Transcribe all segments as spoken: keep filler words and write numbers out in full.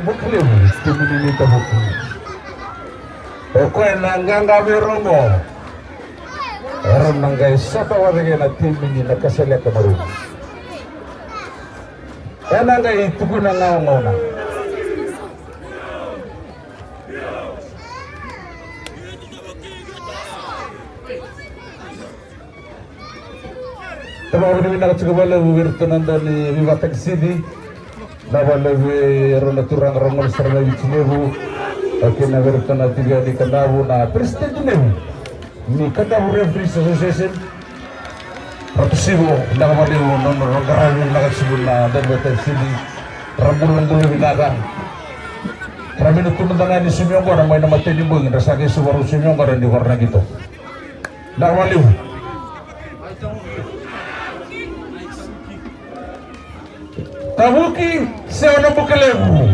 Vakalevu, timi ni Tavuki. O koya na qaqa vei ira oqo. Era na qai sota vata kei na timi ni Nakasaleka Maroons. Ena qai tukuna ga o gauna. Tavavinavinaka tiko vakalevu vei iratou na dau ni veivatakisidi. Na vakalevu vei rau na turaga rau gole sara mai Viti Levu. Okei, na vei iratou na tiko yani Kadavu, na president levu ni Kadavu Referees Association. Ratou Sivo, vinaka vakalevu na nodra qaravi vinaka tiko na dau ni veivatakisidi. Ra bulabula vinaka. Ra vina tu mada ga ni sumi oqo, ra mai na matai ni bogi, ra sa qai suva rau sumi oqo, ra ni vara na qito. Vinaka vakalevu. Tavuki, Sewa na Buka Levu.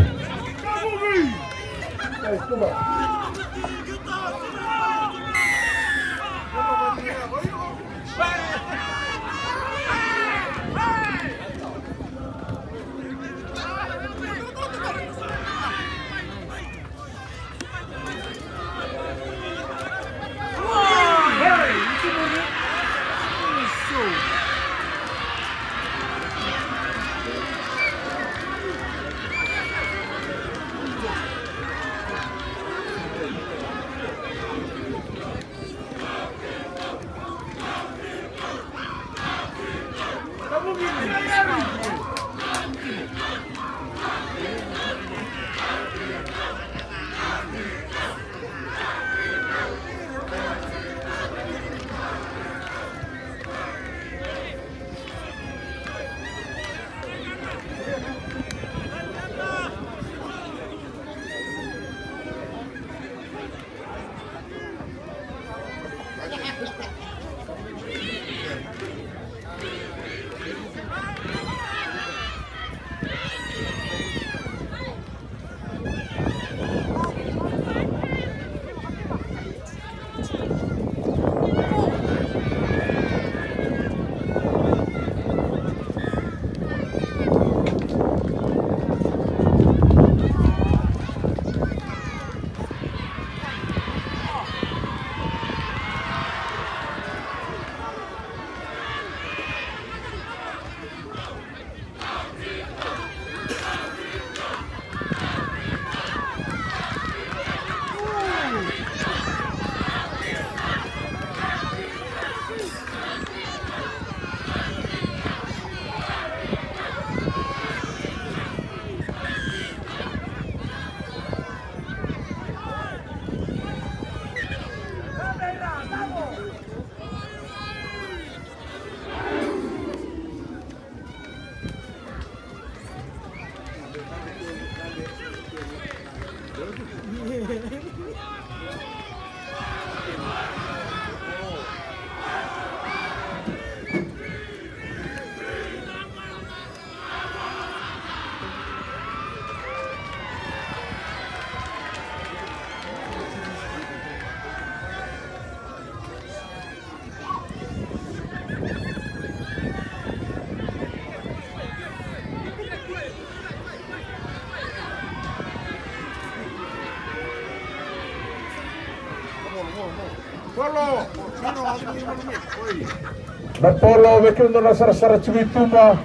Na polo, vei kemudou na sarasara tiko i tuba,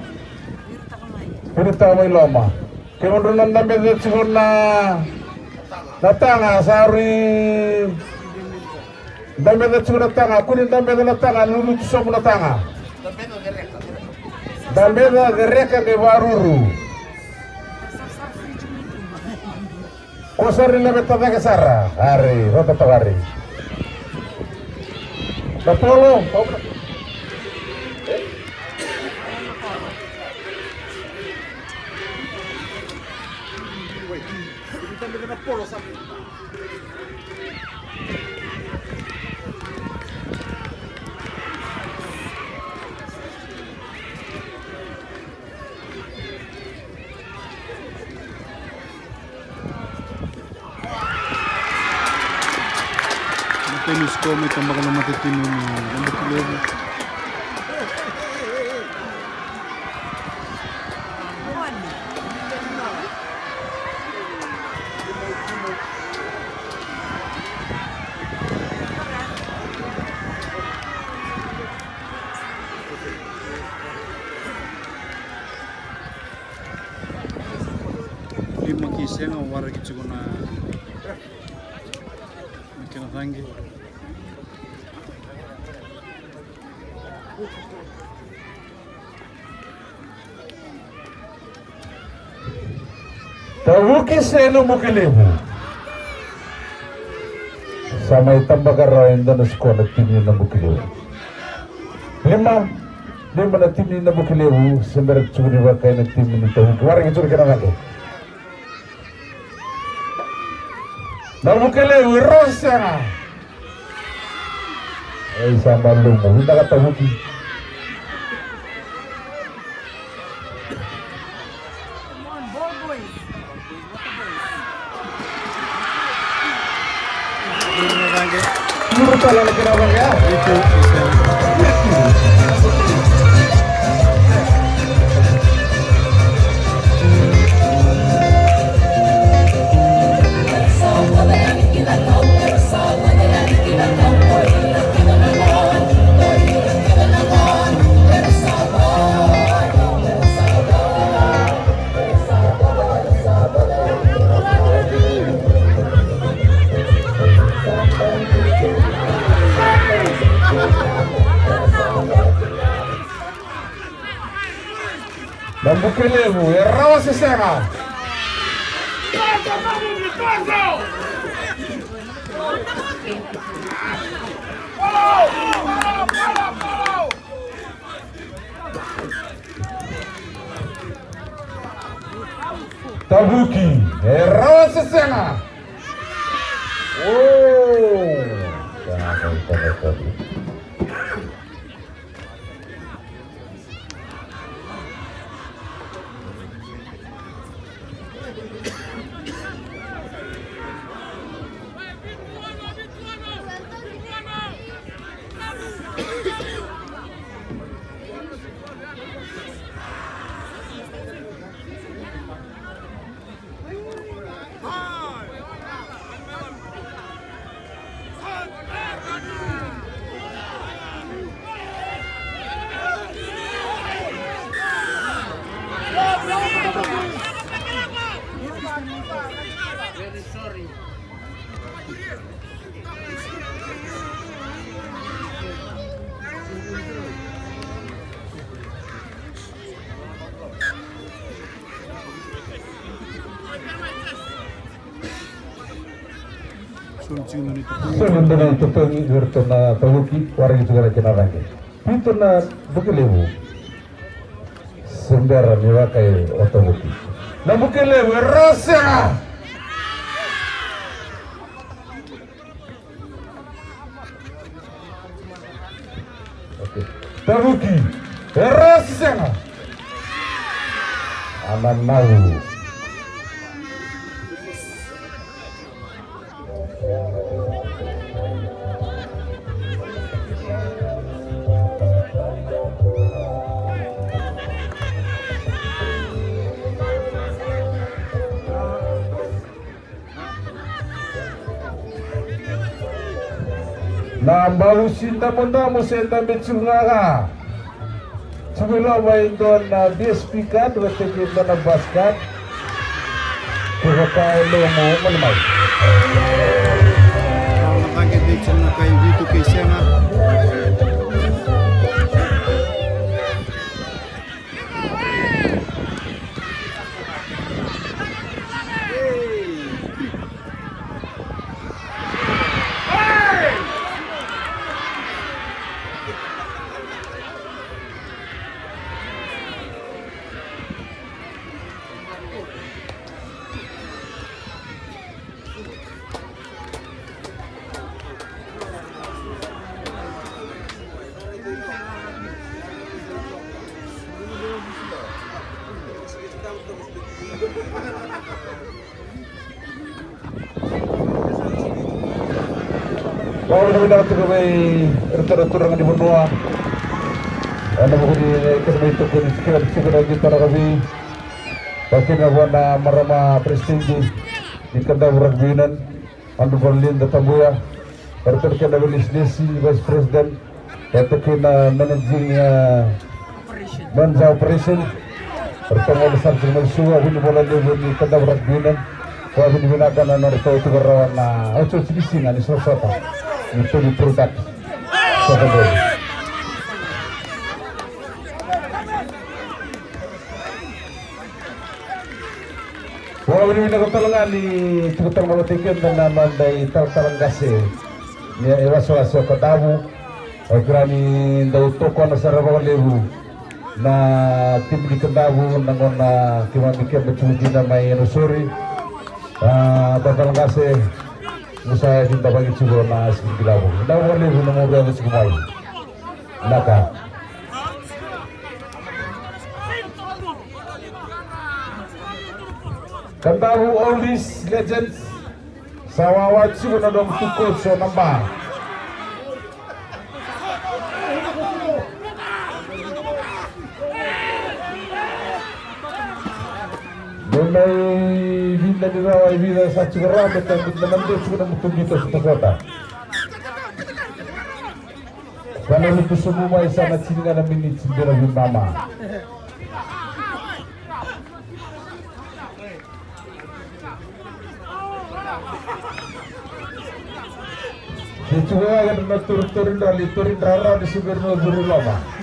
viritaka mai loma. Kemudou na dabeca tiko na, na taga, sa rui dabeca tiko na taga, kua ni dabeca na taga, lulutu sobu na taga. Dabeca, cereka qai vakaruru. Ko sa rui laveta cake sara. Ari, rauta toka ari. Na polo. Na tennis ko mai tabaka na matatimi ni Nabutilevu. Sega, waraki tiko na, na kena caqe. Tavuki se na Bukelevu. Sa mai tabaka rawa e dua na sikoa na timi ni na Bukelevu. Lima, lima na timi ni na Bukelevu, se bera tiko ni vaka e na timi ni Tavuki. Waraki tiko na kena caqe. Na Bukelevu, e rawa se sega. Ei, sa malumu, vinaka Tavuki. Na Bukelevu, e rawa se sega. Tavuki, e rawa se sega. Oh. Soli tiko na itotogi vei iratou na Tavuki, waraki tiko na kena caqe. Vitu na Bukelevu. Se bera ni vaka e o Tavuki. Na Bukelevu, e rawa sega. Okay. Tavuki, e rawa se sega. Ana nau. Na bausi damudamu se dabe tiko ga. Tiko i loma e dua na B S P card vata kei dua na bus card. Kevaka e levu mo gole mai. Au na caqe vei tiko na kai vitu kei sega. Vakavinavinaka tiko vei iratou na turaga ni vanua ena vuku ni kena mai tokoni tiko na tiko na qita rakavi. Vakakina vua na marama presidenti ni Kadavu Rugby Union, Honorable Linda Tabuya, vata kei na veilesilesi, Vice President, vata kei na managing, eh, manager operation. Ratou gole sara tiko mai Suva, vunivola levu ni Kadavu Rugby Union. Vakavinavinaka na nodratou tiko rawa na otioti ni siga ni sotasota ni Tony Product. Sota Deli. Vakavinavinaka tale ga ni tiko tale mada vata kei keda na noda italatala qase ni wasewase o Kadavu. Au kila ni dau tokona sara vakalevu na timi ni Kadavu na gauna keimami keba tiko kina mai Nausori. A, italatala qase, mo sa yaci da vaki tiko na sikilikilavu. Vinaka vakalevu na nomu yaco tiko mai. Vinaka. Kadavu oldies, legends. Sa wawa tiko na nomu tu coach o Naba. Dou mai vinaka ni rawa e vica sa tiko rawa me tabu na naba tiko na mutu ni tosotoso ta. Ka na lutu sobu mai sa na tini ga na miniti dela vimama. Ke tiko ga keda na toritori dra li tori dra ra ni siberi no duri loma.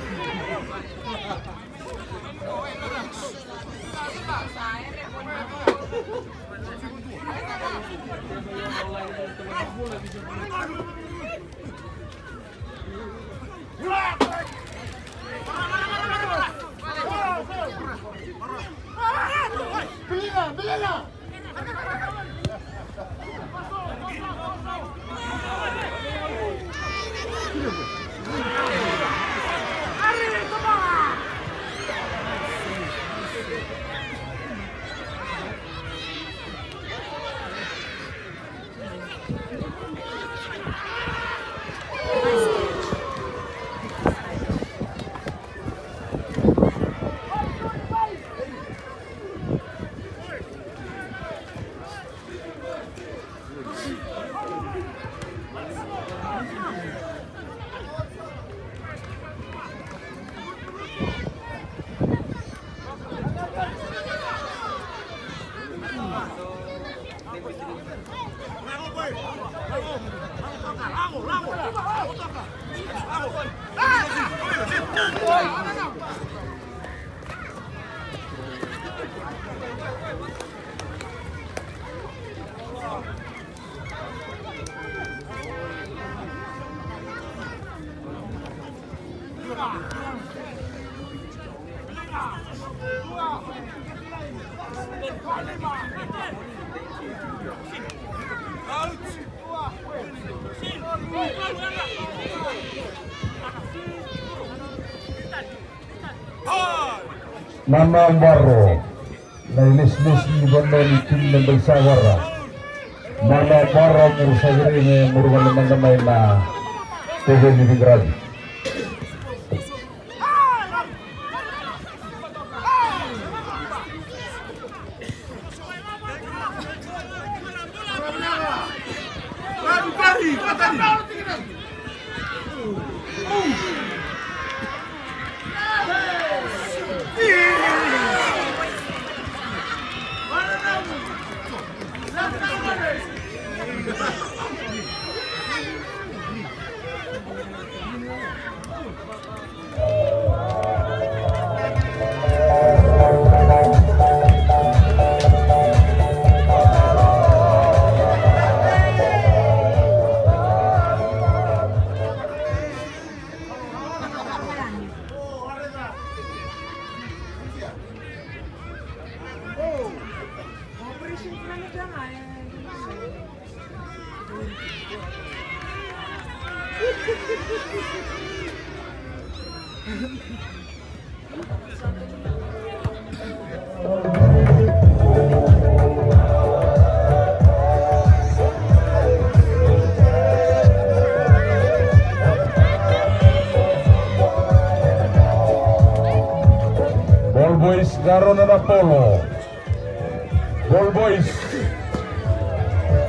Mana Baro. Na ilesilesi ni vanua ni timi na Baisavara. Mana Baro, muru sa kerei me muru vale mada mai na teveli ni qaravi. Ball Boys, qarauna na polo. Ball Boys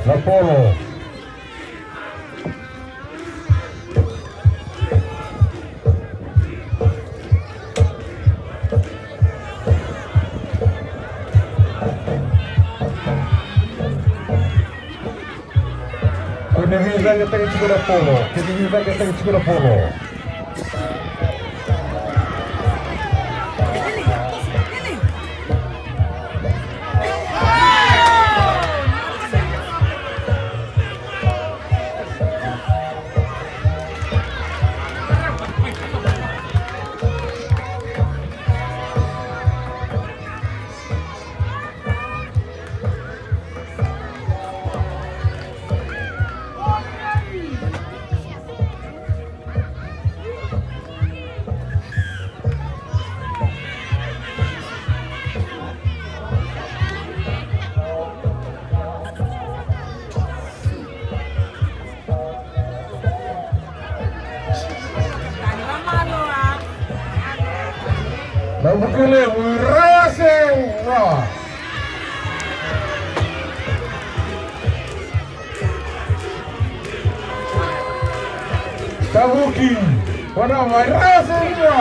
na polo. Veivagataki tiko na polo, kei na veivagataki tiko na polo. Na Vukelegu, raica sega. Tavuki, wana mai raica sega.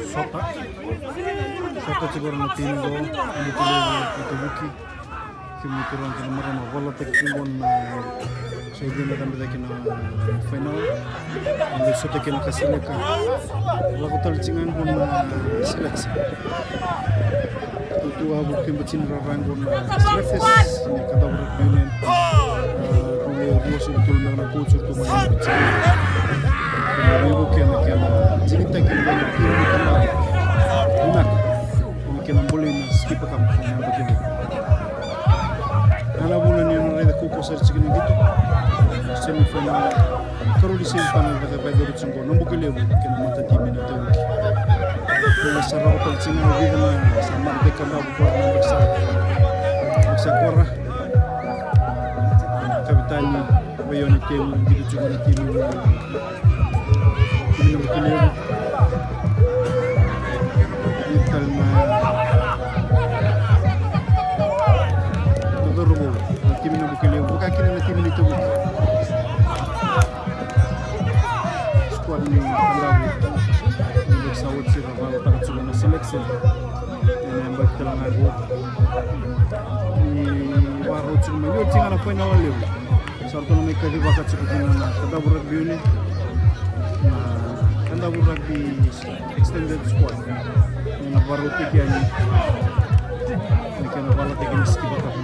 Sota. Sota tiko na timi qo, na timi qo, na timi qo. Kemuni turaga kei na marama, valataki tiko qo na, sa i dina cabe cake na final. Eda sota kei na Kasileka. Lako tale tiko ga qo na Silex. Tutu a vuku kei bacini rara qo na Silex. Ni Kadavu Rugby Union. Rua se tolu na coach tu mai. Ni vuku kei na kena digitaki na kena vinaka. Ni kena bolei na Skipper Cup na yabaki. Na vuna ni na raica kaukaua sara tiko ni qito. Semi final. Karua ni semi final vata vata tiko qo na Bukelevu kei na matatimi na Tauki. Kena sa rawa tale tiko na vica na sa mara deka na vukora na baki sa. Baki sa kora. Kapitani Vaione Temu, qito tiko na timi. Timi na Bukelevu. Ni tale na cauravou na timi na Bukelevu, vaka kina na timi ni Tavuki. Squad ni Kadavu ni sa oti sara, valataka tiko na selection. Ena yabaki tale ga qo. Ni vakarau tiko mai, ni oti ga na final levu. Sa ratou na mai kacivaka tiko kina na Kadavu Rugby Union, na Kadavu Rugby Extended Squad. Ena vakarautaki yani na kena valataki na Skipper Cup.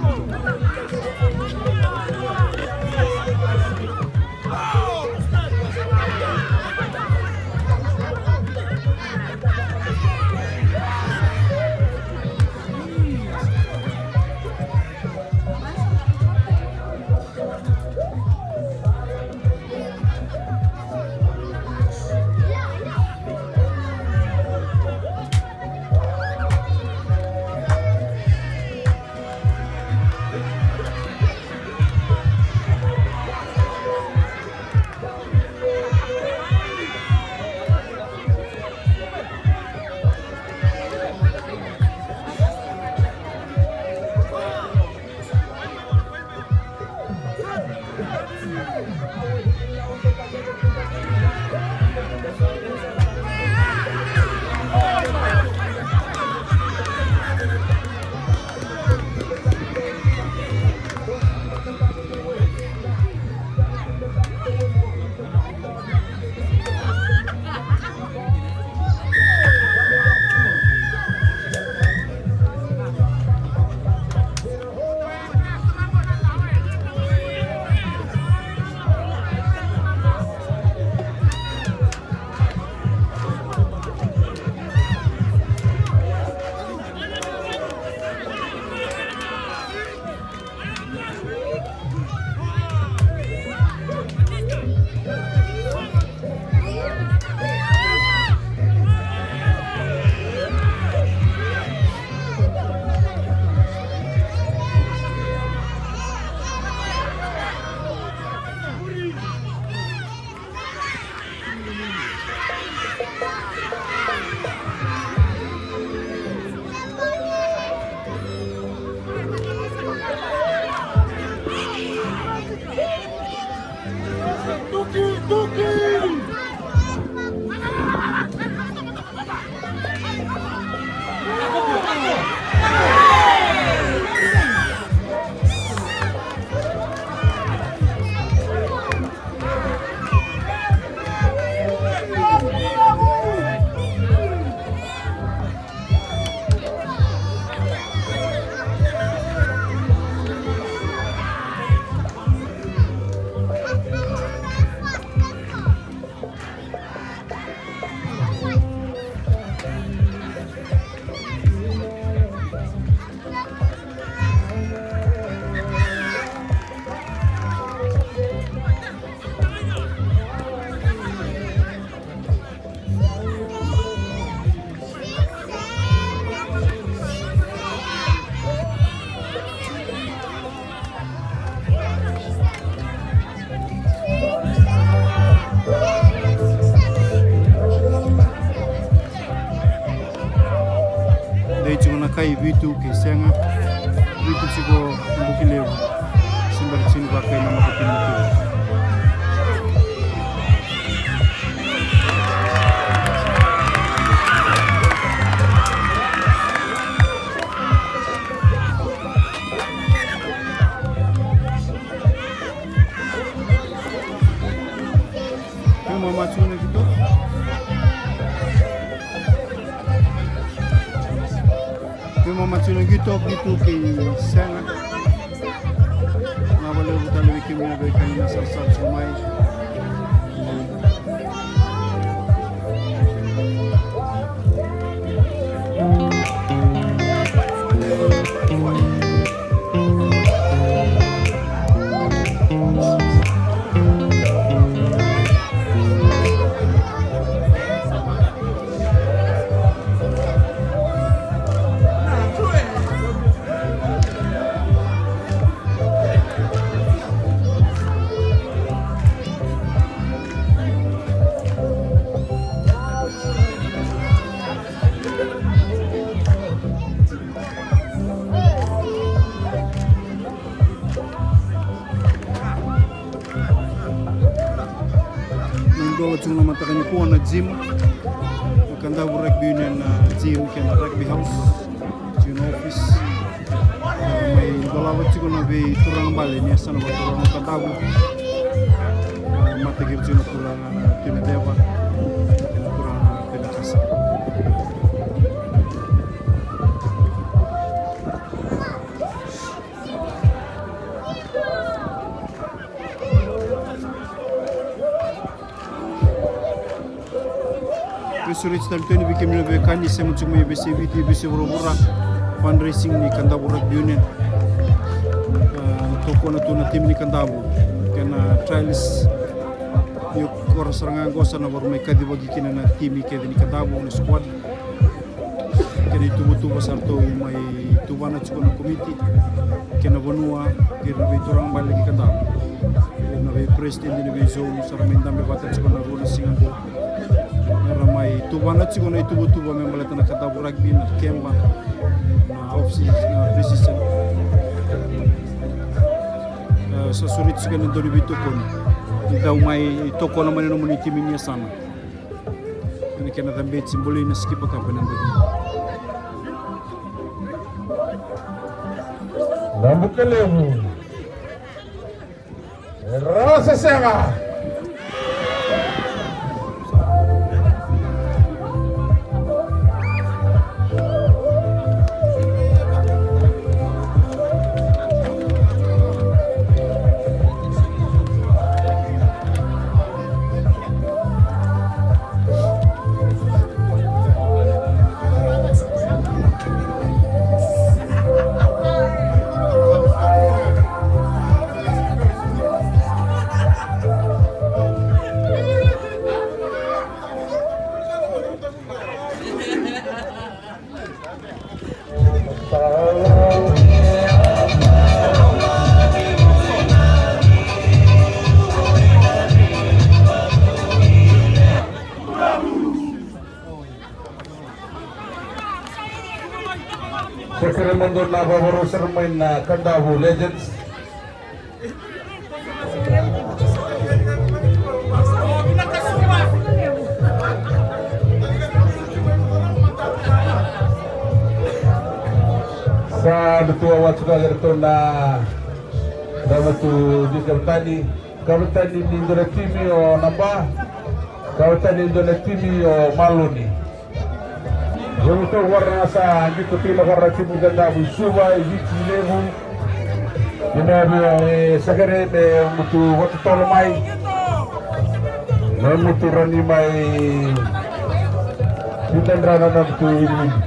Dei tiko na kai vitu kei sega. Vitu tiko na buki levu. Simbari tini vakai na mata tini tiko. Vei mama tiko na kito. Vei mama tiko na kito, kito kei sega. Vinaka vakalevu tale vei kemuni na veiwekani na sarasara tiko mai. Mai dola tiko na mataka nikua na gym. Na Kadavu Rugby Union na gym kei na rugby house. Tiko na office. Mai dolava tiko na veituraga bale ni yasana vakaturaga na Kadavu. Matakiri tiko na turaga na Tui Naceva. Kei na turaga na Tui Nakasa. Veisureti tale tu yani vei kemuni na veiwekani, sema tiko mai e veiyasai Viti, e veiyasai vuravura. Fundraising ni Kadavu Rugby Union. A, tokona tu na timi ni Kadavu kei na trials. Io, qori sara ga qo sa na vakarau mai kacivaki kina na timi kece ni Kadavu, na squad. Kei na ituvatuva sa ratou mai tuvana tiko na komiti kei na vanua, kei na veituraga bale ni Kadavu. Kei na veipresident ni veizone sa ra mai dabe vata tiko na rua na siga qo. Era mai tuvana tiko na ituvatuva me baleta na Kadavu rugby, na keba, na off season, na pre-season. E, Sa sureti tiko na dau ni veitokoni. Ni dau mai tokona mai na nomuni timi ni yasana. Ena kena cabeti, bolei na Skipper Cup ena yabaki. Nabukelevu. Rau sesega. Sa kerei mada na vavarau sara mai na Kadavu Legends. Sa dua tu a watu ka kere tu na dama tu di kapitani. Kapitani ni dua na timi o Naba. Kapitani ni dua na timi o Maloni. Vei ratou vara na sa qito kina vara na timi ni Kadavu i Suva, i Viti levu. Ina vei e sa kerei me mutu vakatotolo mai. Me mutu rauni mai. Ita drana na mutu i Viti.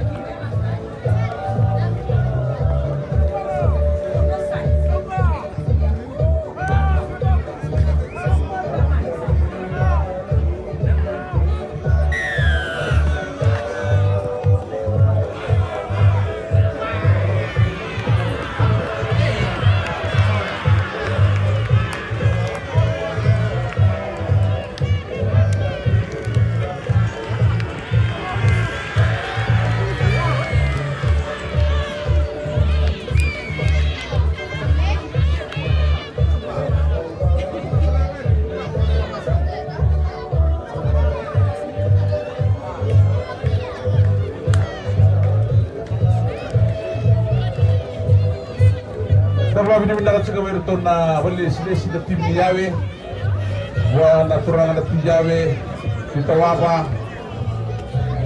Sa vakavinavinaka tiko vei iratou na vakalesilesi na timi ni Yawe. Vua na turaga na tui Yawe, Tui Tawava.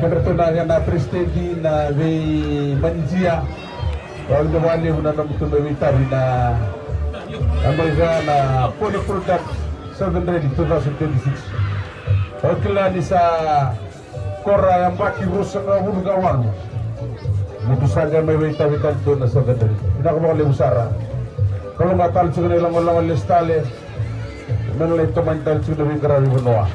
Kedratou na kena peresitedi na veimanijia. Vakavinavinaka vakalevu na nomutou mai veitavi na yabaki ga na Pony Product Southern Rally two thousand twenty-six. Au kila ni sa kora yabaki ruasagavulu ka walu. Mutu sa qai mai veitavi tale tu na Southern Rally. Vinaka vakalevu sara. Kalougata tale tiko na ilogaloga lesu tale. Me na lai tomani tale tiko na veiqaravi vanua.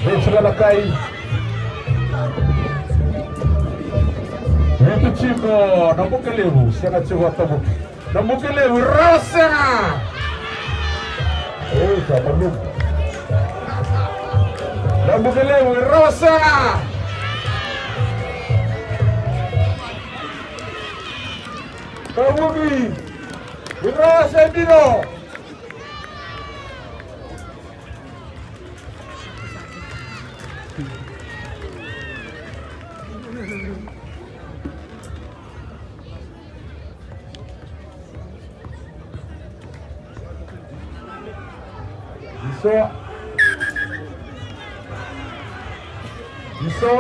Vei tiko na kai. Vitu tiko na Bukelevu, sega tiko a tavuki. Na Bukelevu, rawa sega. Ei, sa malumu. Na Bukelevu, rawa sega. Tavuki, rawa sega dina. Iso. Iso,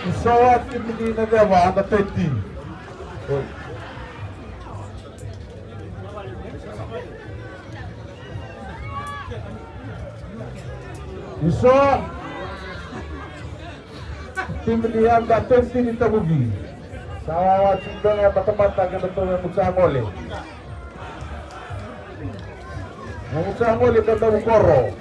iso, timi ni Nadeva, under twenty. Iso. Timi ni under twenty ni Tavuki. Sa wawa tiko na matamata kei na tou na Mucagole. Na Mucagole ka Tavukoro.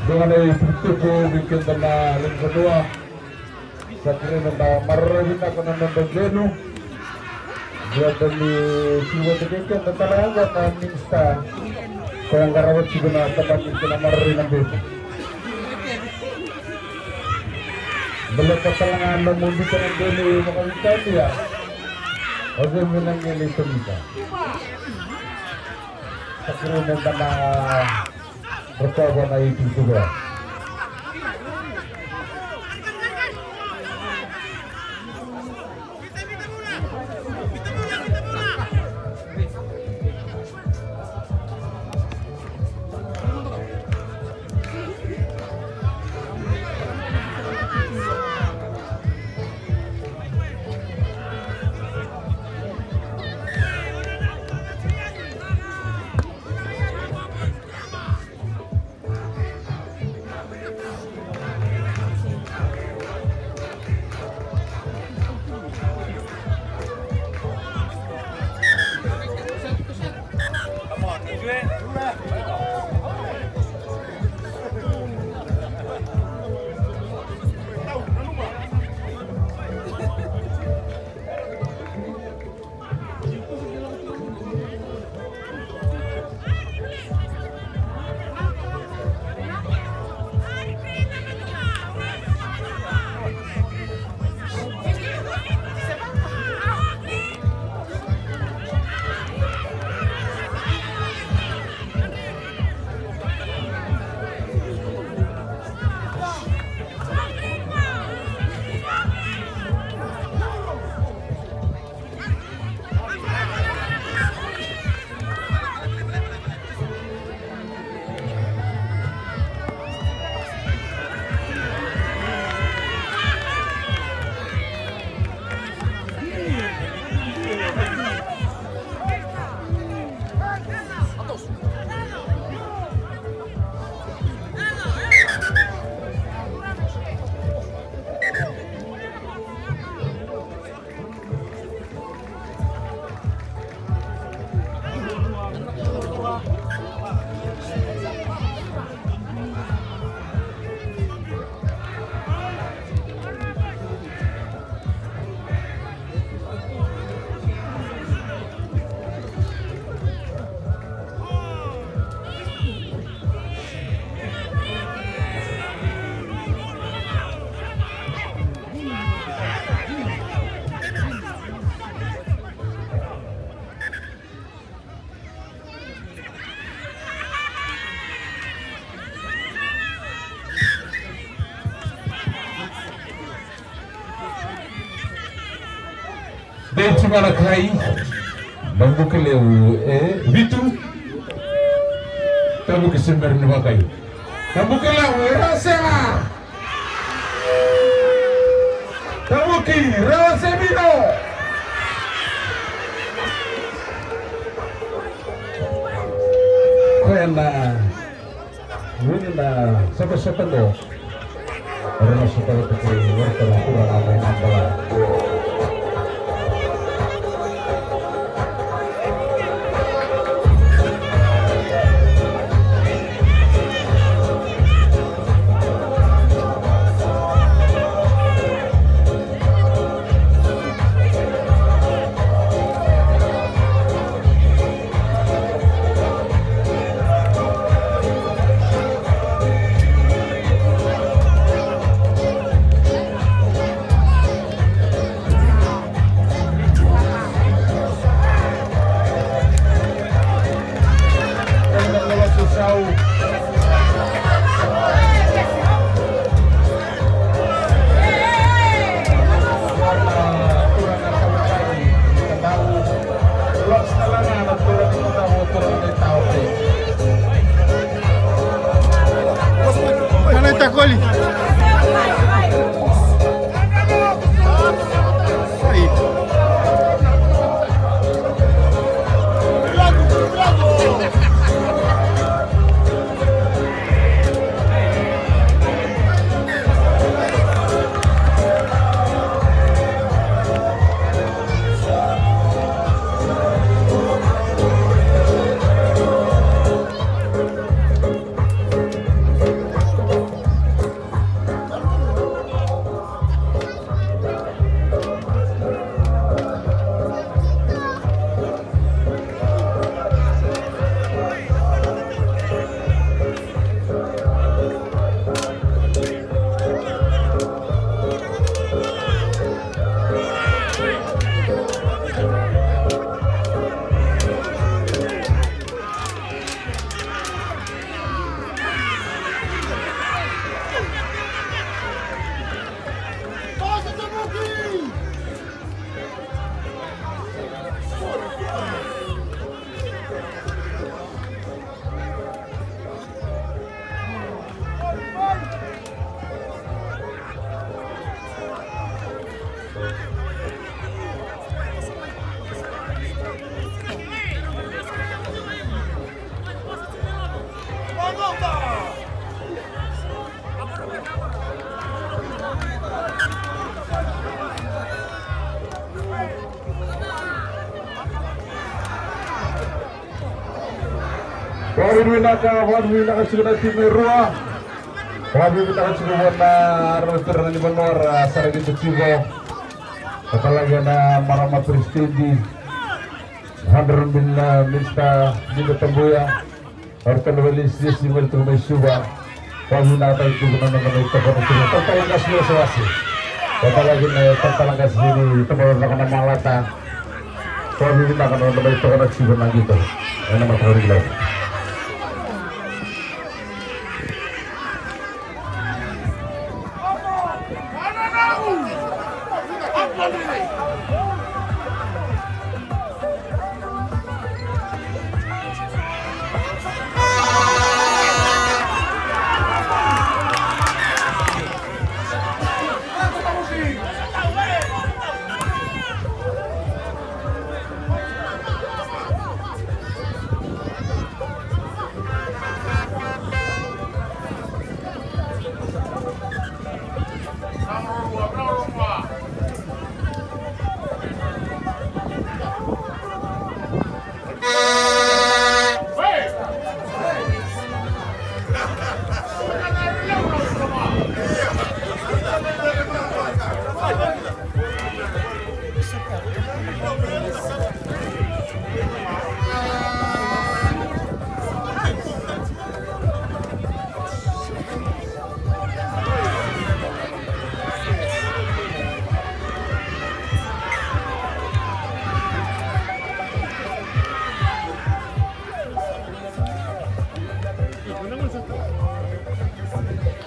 Dua ga na itukutuku vei keda na lewe ni vanua. Sa kerei meda maroroya vinaka na noda dredre. Dua ni tiko vata kei keda tale ga na minisita, koya qarava tiko na tabana ni kena maroroi na bete. Baleta tale ga na nomu dika na dredre vakaveitalia. O cei me na qai lai tomika? Sa kerei meda na rokova na itukutuku ya. Dei tiko na kai na buka levu e vitu. Tavuki se bera ni vakai. Na buka levu e ra sega. Tavuki ra se vino. Koya na Wini na sotasota qo. Era na sota vata kei iratou na turaga mai Nabala. Mana takoli. Ai. Vakavinavinaka, vakavinavinaka tiko na timi e rua. Vakavinavinaka tiko vua na rau turaga ni vanua ra sara kina tiko. Ka talaki na marama president, Honorable Minister Mida Tabuya. Au tale vale sisi mai tiko mai Suva. Vakavinavinaka tiko na nona mai tokona tiko. Talatala qase ni wasewase. Talatala qase ni talatala qase ni talatala na Malata. Vakavinavinaka na nona mai tokona tiko na qito. Ena mataka ni Kalou.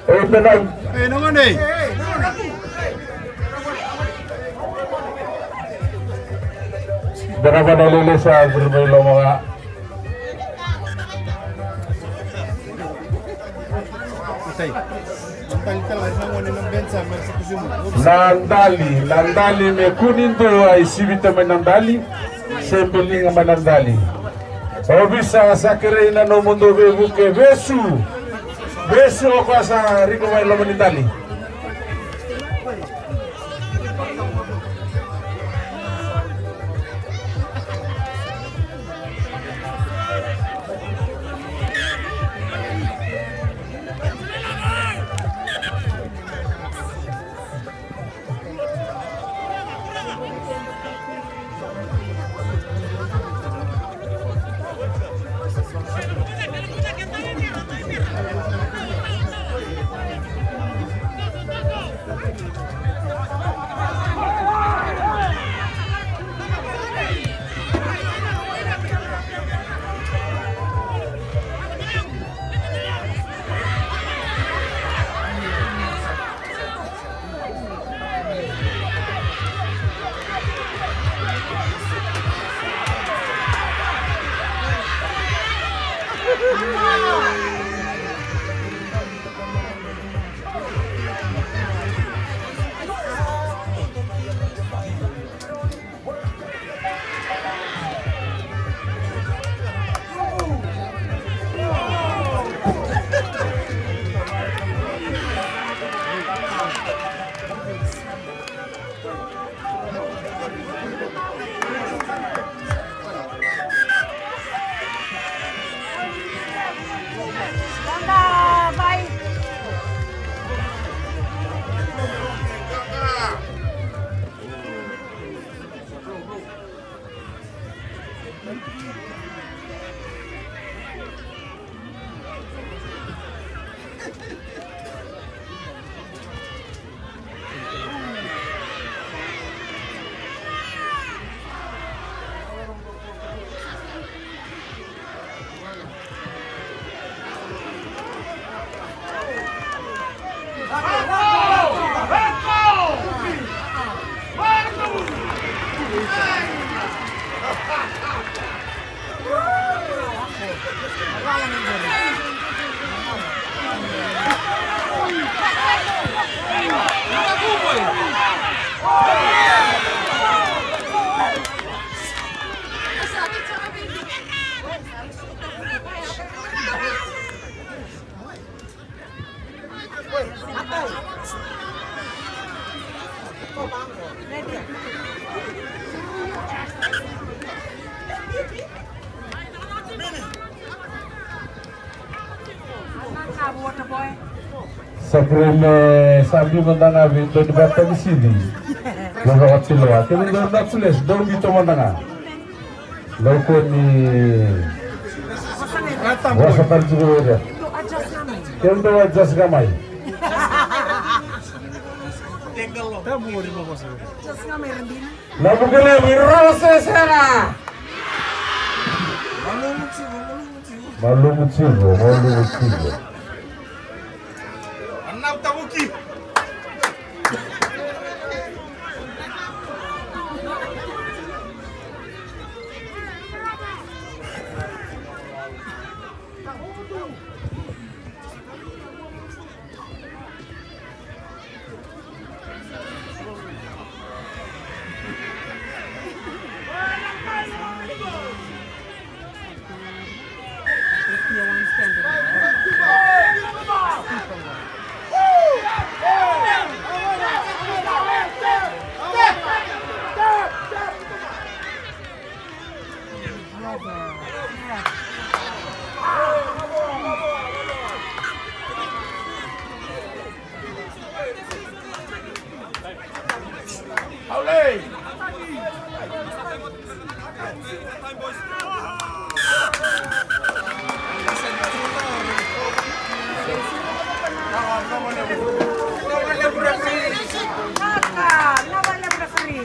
Oi, penai. Oi, na gone. Dana vana lele sa duru mai loma ga. Na dali, na dali me kua ni dua e sivita mai na dali, se biliga mai na dali. Ovisa sa kerei na nomudou veivuke, vesu, vesu o koya sa riko mai loma ni dali. Sa kerei me sa biu mada ga vei dau ni vakatavisici. Me vakatilewa. Kemudou na kulesi, dau biu mada ga. Dau kua ni vosa tale tiko vei ira. Kemudou adjust ga mai. Na Vukelei, rawa sesena. Malumu tiko, malumu tiko. Anau tavuki.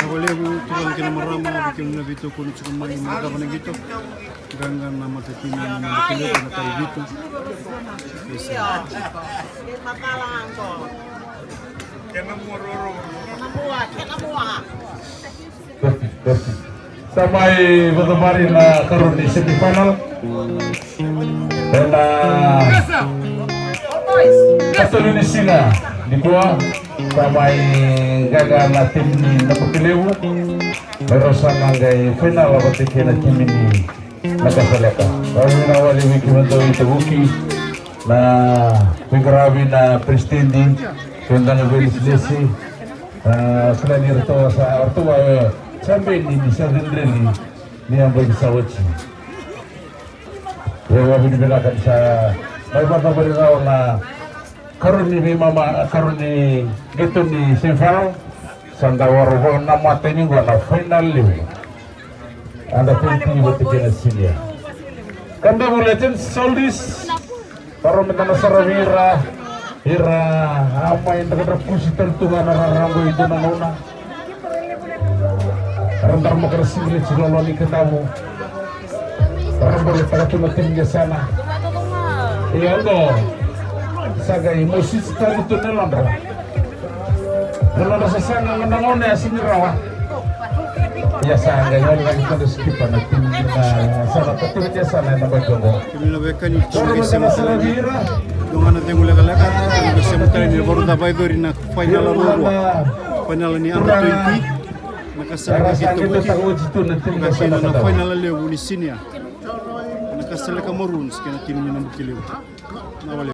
Hvala levu, turaga kei na marama, vei kemuni na veitokoni tiko mai, na gavana qito. Qaqa na matatimi ni Vukelei na kai Viti. Sa mai vakavare na karua ni semifinal. Ena katolu ni siga nikua, sa mai qaqa na timi ni Nabukenevu. Me rau sa na qai final vata kei na timi ni Nakasaleka. Au vinaka vakalevu vei kemudou i Tavuki, na veiqaravi, na peresitedi, kei na lesilesi. A, kila ni ratou sa, ratou a, e, champion ni, ni sa dredre ni, ni yabaki sa oti. Au vakavinavinaka ni sa mai vakavinavinaka na karua ni veimama, karua ni qito ni semifinal. Sa da wara vua na matai ni qo na final levu. Under twenty vata kei na senior. Kabevu Legends, Soldiers. Varo me da na saravi ira. Ira a mai drakadrak kusi tale tu ga na rara qo i dua na gauna. Ra dara maka ra singileti lolo ni kadavu. Ra bole taka tu na timi ni yasana. Ia oqo sa qai mositi tale tu na lodra. Na nodra sasaga na gauna ya sini rawa. Ia sa qai gole lagi tale sikipa na timi na yasana, ka timi ni yasana ena baki oqo. Kemuni na veiwekani, timi ni sema tale ni dua ga na cegu lekaleka, timi ni sema tale ni varu da vaicori na fainala ruarua. Fainala ni under twenty. Nakasaleka kei Tavuki. Ka kina na fainala levu ni senior. Nakasaleka Maroons kei na timi ni Nabukelevu. Na wale.